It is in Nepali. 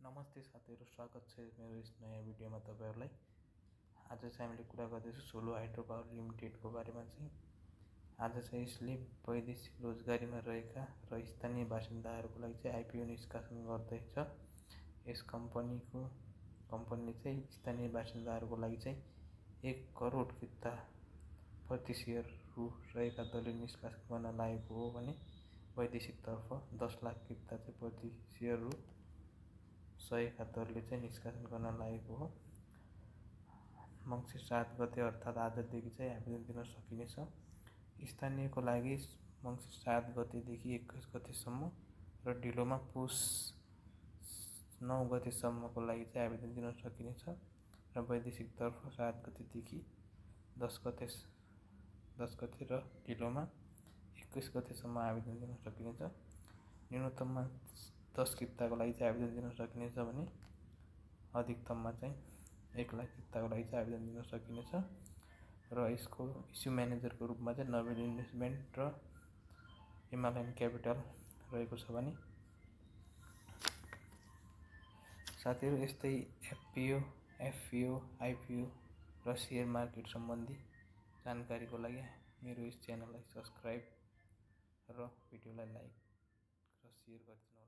नमस्ते साथीहरु, स्वागत छ मेरो यस नयाँ भिडियोमा तपाईहरुलाई। आज चाहिँ हामीले कुरा गर्दैछौँ सोलो हाइड्रो पावर लिमिटेडको बारेमा। आज चाहिँ यसले वैदेशिक रोजगारीमा रहेका र स्थानीय बासिन्दाहरूको लागि चाहिँ आइपिओ निष्कासन गर्दैछ। यस कम्पनीले चाहिँ स्थानीय बासिन्दाहरूको लागि चाहिँ 1 करोड किता प्रति शेयर रु रहेका दरले निष्कासन गर्न लागेको हो भने वैदेशिक तर्फ 10 लाख किता चाहिँ प्रति शेयर रु 100 का दरले चाहिँ निष्कासन गर्न लागेको हो। मङ्सिर 7 गते अर्थात् आजदेखि चाहिँ आवेदन दिन सकिनेछ। स्थानीयको लागि मङ्सिर 7 गतेदेखि 21 गतेसम्म र ढिलोमा पुस 9 गतेसम्मको लागि चाहिँ आवेदन दिन सकिनेछ र वैदेशिक तर्फ 7 गतेदेखि 10 गते र ढिलोमा 21 गतेसम्म आवेदन दिन सकिनेछ। न्यूनतममा 10 किताको लागि चाहिँ आवेदन दिन सकिनेछ भने अधिकतममा चाहिँ 1 लाख किताको लागि चाहिँ आवेदन दिन सकिनेछ र यसको इस्यु म्यानेजरको रूपमा चाहिँ नोबेल इन्भेस्टमेन्ट र हिमालयन क्यापिटल रहेको छ भने साथीहरु यस्तै एफपिओ, आइपिओ र शेयर मार्केट सम्बन्धी जानकारीको लागि मेरो यस च्यानललाई सब्स्क्राइब र भिडियोलाई लाइक र शेयर गरिदिनु।